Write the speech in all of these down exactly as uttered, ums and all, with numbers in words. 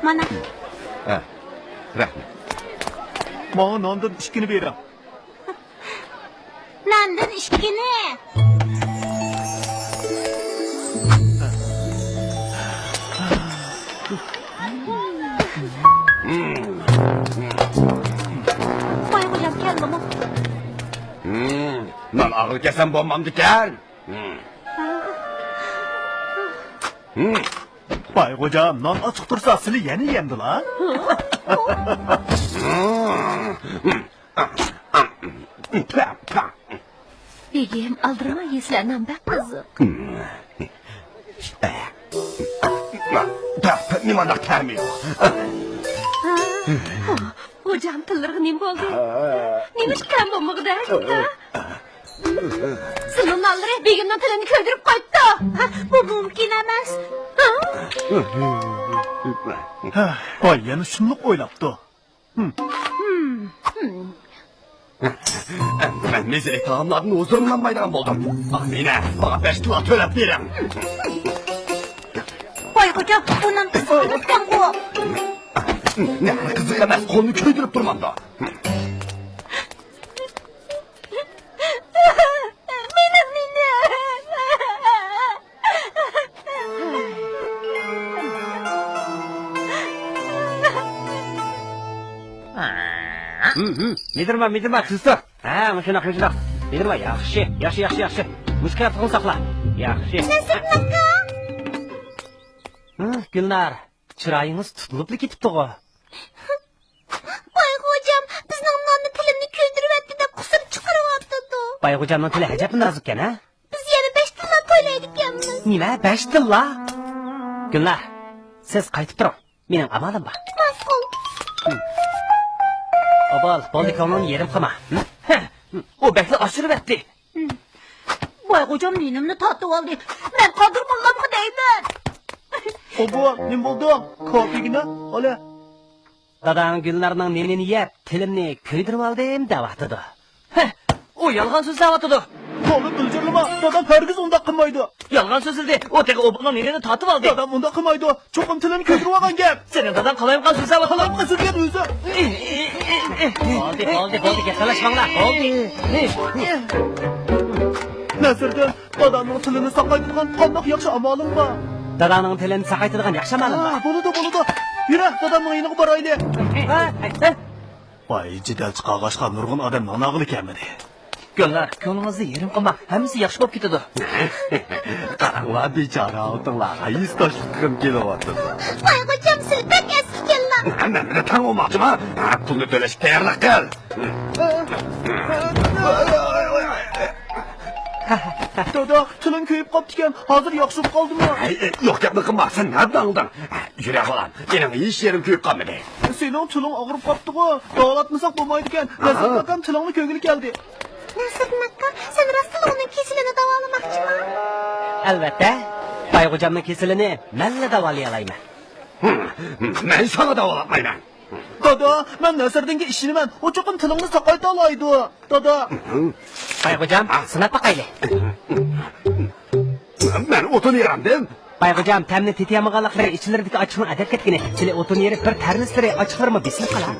مانا. ھە، رەھمەت. ماڭا ناندىن ئىككىنى بېرىڭ. ناندىن ئىككىنى. ۋاي خوجام، كەلدىمۇ؟ نان ئاغرىپ كەلسەم بولمامدىكەن. ۋاي خوجام، نان ئاچچىق تۇرسا سىلى يەنە يەمدىلا. بېگىم، ئالدىرىماي يېسىلە، نان بەك قىزىق. نېمانداق تەمى يوق. خوجام تىللىرىغا نېمە بولدى؟ نېمىشقا تەم بولمىغۇدەك؟ سىلىنىڭ نانلىرى بېگىمنىڭ تىلىنى كۆيدۈرۈپ قويۇپتۇ. ھە، بۇ مۇمكىن ئەمەس. ھە، ۋاي، يەنە شۇنداق ئويلاپتۇ. مەن مەززىلىك تائاملاردىن ھۇزۇرلانمايدىغان بولدۇم. ئامىنە، ماڭا بەش تىللا تۆلەپ بېرىڭ. ۋاي خوجام، بۇ نان قىزىق ئەمەسكەنغۇ. نە، قىزىق ئەمەس، قولنى كۆيدۈرۈپ تۇرمامدۇ. مېنىڭ نېنەم. مىدىرما، مىدىرما، تېز تۇر. ھە، مۇشۇنداق، مۇشۇنداق. مىدىرما، ياخشى، ياخشى، ياخشى، ياخشى. مۇشۇ كەرتىقىنى ساقلا. ياخشى. ھە، گۈلنار، چىرايىڭىز تۇتۇلۇپلا كېتىپتىغۇ. ۋاي خوجام، بىزنىڭ ناننى تىلىمنى كۆيدۈرۈۋەتتى دەپ قۇسۇر چىقىرىۋاتىدۇ. ۋاي خوجامنىڭ تىلى ئەجەبمۇ نازۇككەن ھە؟ بىز يەنە بەش تىللا تۆلەيدىكەنمىز. نېمە، بەش تىللا؟ گۈلنار، سىز قايتىپ تۇرۇڭ. مېنىڭ ئامالىم بار. ماقۇل. ئوبال، بولدى، كۆڭلۈڭنى يېرىم قىلما. ھە؟ ئۇ بەكلا ئاشۇرۇۋەتتى. ۋاي خوجام نېنىمنى تارتىۋالدى. مەن قادىر موللامغا دەيمەن. ئوبال، نېمە بولدۇڭ؟ كاپىگىنە، ھالە. داداڭ گۈلنارنىڭ نېنىنى يەپ، تىلىمنى كۆيدۈرۈۋالدىم دەۋاتىدۇ. ھە، ئۇ يالغان سۆزلەۋاتىدۇ. تولا بىلجىرلىما، دادام ھەرگىز ئۇنداق قىلمايدۇ. يالغان سۆزلىدى، ئۇ تېخى ئوبالنىڭ نېنىنى تارتىۋالدى. دادام ئۇنداق قىلمايدۇ، چوقۇم تىلىنى كۆيدۈرۈۋالغان گەپ. سېنىڭ داداڭ قالايمىقان سۆزلەۋاتىدۇ. قالايمىقان سۆزلەپ ئۆزى. بولدى، بولدى، بولدى، گەپ تالاشماڭلار، بولدى. نەسىردىن، دادامنىڭ تىلىنى ساقايتىدىغان قانداق ياخشى ئامالىڭ بار؟ داداڭنىڭ تىلىنى ساقايتىدىغان ياخشى ئامالىم بار. ھە، بولىدۇ، بولىدۇ. يۈرە، دادامنىڭ يېنىغا بارايلى. ھە، ھە. ۋاي، جېدەل چىقارغاچقا نۇرغۇن ئادەم ماڭداغىلى كەلمىدى. گۈلنار، كۆڭلىڭىزنى يېرىم قىلماڭ، ھەممىسى ياخشى بولۇپ كېتىدۇ. قاراڭلار، بىچارە ھالىتىڭلارغا ھېسداشلىق قىلغۇم كېلىۋاتىدۇ. ۋاي خوجام، سىلى بەك ئەسكىكەنلا. مەن بىلەن تەڭ بولماقچىما؟ پۇلنى تۆلەشكە تەييارلىق قىل. دادا، تىلىڭ كۆيۈپ قاپتىكەن، ھازىر ياخشى بولۇپ قالدىمۇ؟ ھەي، يوق گەپنى قىلما، سەن نەدە ئاڭلىدىڭ؟ يۈرە بالام، مېنىڭ ھېچ يېرىم كۆيۈپ قالمىدى. سېنىڭ تىلىڭ ئاغرىپ قاپتىغۇ، داۋالاتمىساق بولمايدىكەن. نەسىردىن ئاكام تىلىڭنى كۆرگىلى كەلدى. نەسىردىن ئاكا، سەن راستلا ئۇنىڭ كېسىلىنى داۋالىماقچىما؟ ئەلۋەتتە، بايغوجامنىڭ كېسىلىنى مەنلا داۋالىيالايمەن. مەن ساڭا داۋالاتمايمەن. دادا، مەن نەسىردىنگە ئىشىنىمەن. ئۇ چوقۇم تىلىڭنى ساقايتالايدۇ، دادا. بايغوجام، سىناپ باقايلى. مەن ئوتۇن يېرەمدىم. بايغوجام، تەمنى تېتىيالمىغانلىقلىرى ئىچلىرىدىكى ئاچچىقنىڭ ئەدەپ كەتكىنى. سىلى ئوتۇن يېرىپ بىر تەرنىسلىرى ئاچچىقلىرىمۇ بېسىلىپ قالار.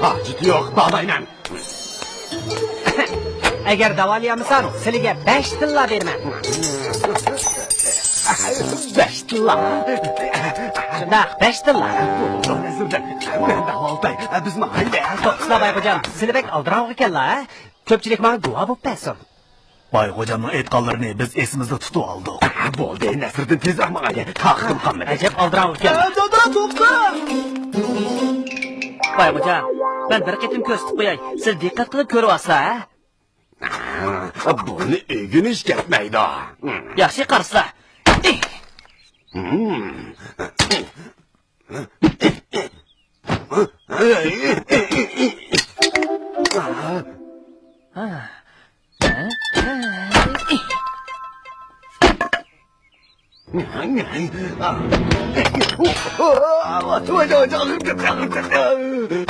ھاجىتى يوق، داۋالايمەن. ئەگەر داۋالىيالمىسام، سىلىگە بەش تىللا بېرىمەن. بەش تىللا؟ شۇنداق، بەش تىللا. بولدى، نەسىردىن. مەن داۋالىتاي. بىز ماڭايلى. توختىسىلا، بايغوجام، سىلى بەك ئالدىراڭغۇ ئىكەنلا، ھە؟ كۆپچىلىك ماڭا گۇۋاھ بولۇپ بەرسۇن. بايغوجامنىڭ ئېيتقانلىرىنى بىز ئېسىمىزدە تۇتۇۋالدۇق. بولدى، نەسىردىن تېزرەك ماڭايلى. تاقىتىم قالمىدى. ئەجەب ئالدىراڭغۇ ئىكەن. ئە، دادا، توختا! بايغوجام، مەن بىر قېتىم كۆرسىتىپ قوياي. سىلى دىققەت قىلىپ كۆرۈۋالسىلا، ھە؟ بۇنى ئۆگىنىش كەتمەيدۇ. ياخشى، قارىسىلا.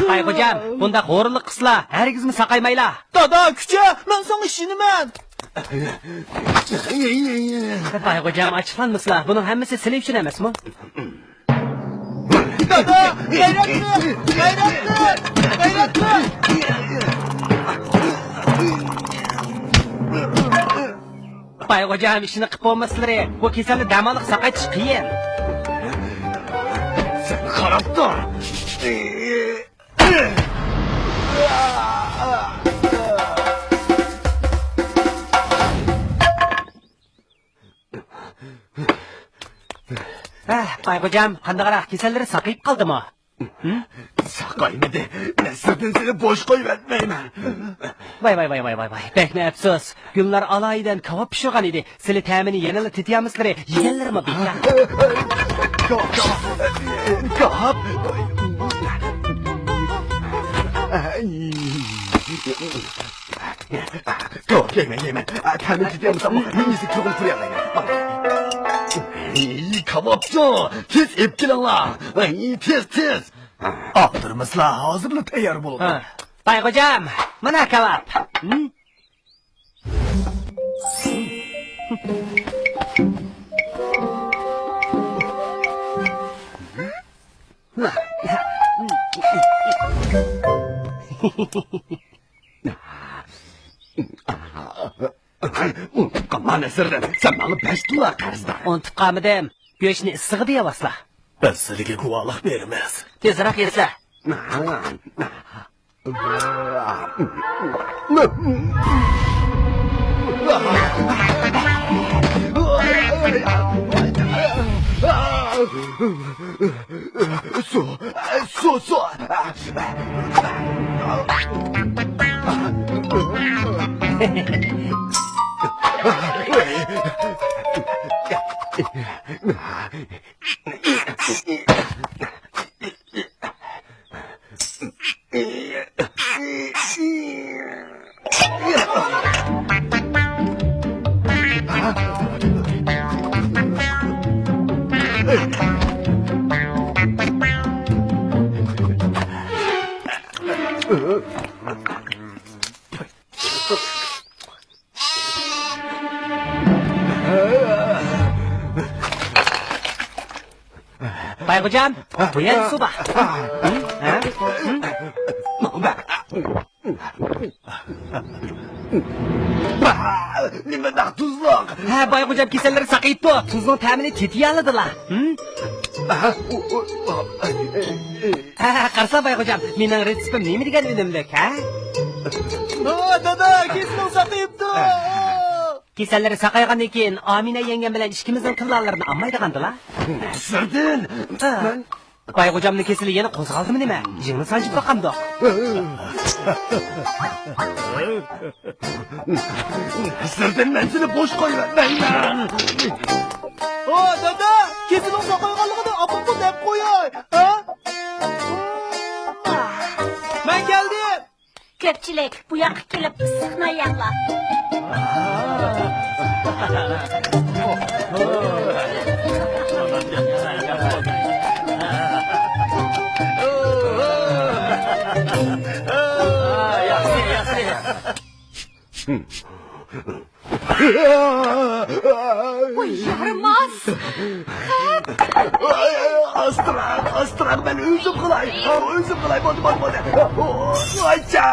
بايغوجام، بۇنداق ھورۇنلۇق قىلسىلا، ھەرگىزمۇ ساقايمايلا. دادا، كۈچە، مەن ساڭا ئىشىنىمەن. بايغوجام، ئاچچىقلانمىسىلا، بۇنىڭ ھەممىسى سىلى ئۈچۈن ئەمەسمۇ؟ غەيرەت قىل! غەيرەت قىل! غەيرەت قىل! باي خوجام، ئىشنى قىپ بولماسلىرى، بۇ كېسەلنى دەماللىق ساقايتىش قىيىن. سەن خاراپ تۇر. ھە، باي خوجام، قانداقراق، كېسەللىرى ساقىيىپ قالدىمۇ؟ ھە؟ ساقايمىدى. نەسىردىن سېنى بوش قويۇۋەتمەيمەن. ۋاي، ۋاي، ۋاي، ۋاي، ۋاي، ۋاي. بەكمۇ ئەپسۇس. گۈلنار ئالايىدەن كاۋاپ پىشۇرغان ئىدى. سىلى تەمىنى يەنىلا تېتىيالمىسىلىرى، يېگەنلىرىمۇ بىكار. كاۋاپ، كاۋاپ. كاۋاپ. كاۋاپ يەيمەن، يەيمەن. تەمىنى تېتىيالمىساممۇ، مېڭىسى كۆڭۈل پۈرىيەلەيمەن. كاۋاپچۇ، تېز ئېلىپ كېلىڭلار. تېز، تېز. ئالدىرىمىسىلا، ھازىرلا تەييار بولىدۇ. ھە. باي خوجام، مانا كاۋاپ. ھە؟ ئۇنتۇپ قالما نەسىردىن، سەن ماڭا بەش تىللا قەرزدار. ئۇنتۇپ قالمىدىم. گۆشنى ئىسسىغا دېيەۋاتسىلا. بىز سىلىگە گۇۋاھلىق بېرىمىز. تېزرەك يېسىلە. سۇ، سۇ، سۇ. باي خوجام، بۇ يەردە سۇ بار. ھە؟ نېمانداق تۇزلۇق؟ ھە، باي خوجام، كېسەللىرى ساقىيىپتۇ. تۇزنىڭ تەمىنى تېتىيالىدىلا. ھە؟ ھە، قارىسا، باي خوجام، مېنىڭ رېتسېپىم نېمە دېگەن ئۈنۈملۈك، ھە؟ ھە، دادا، كېسىلىڭ ساقىيىپتۇ. كېسەللىرى ساقايغاندىن كېيىن ئامىنە يەڭگەم بىلەن ئىككىمىزنىڭ تىللالىرىنى ئالمايدىغاندىلا. نەسىردىن، ھە. مەن باي خوجامنىڭ كېسىلى يەنە قوزغالدىمۇ نېمە؟ يىڭنە سانجىپ باقامدۇق. نەسىردىن، مەن سېنى بوش قويۇۋەتمەيمەن. ھە، دادا، كېسىلىڭ ساقايغانلىقىنى ئاپامغا دەپ قوياي، ھە؟ مەن كەلدىم. كۆپچىلىك، بۇ ياققا كېلىپ ئىسسىقنى يەڭلار. ۋاي يارىماس! ئاستىراق، ئاستىراق، مەن ئۆزۈم قىلاي. ئۆزۈم قىلاي، بولدى، بولدى، بولدى. ئايچا!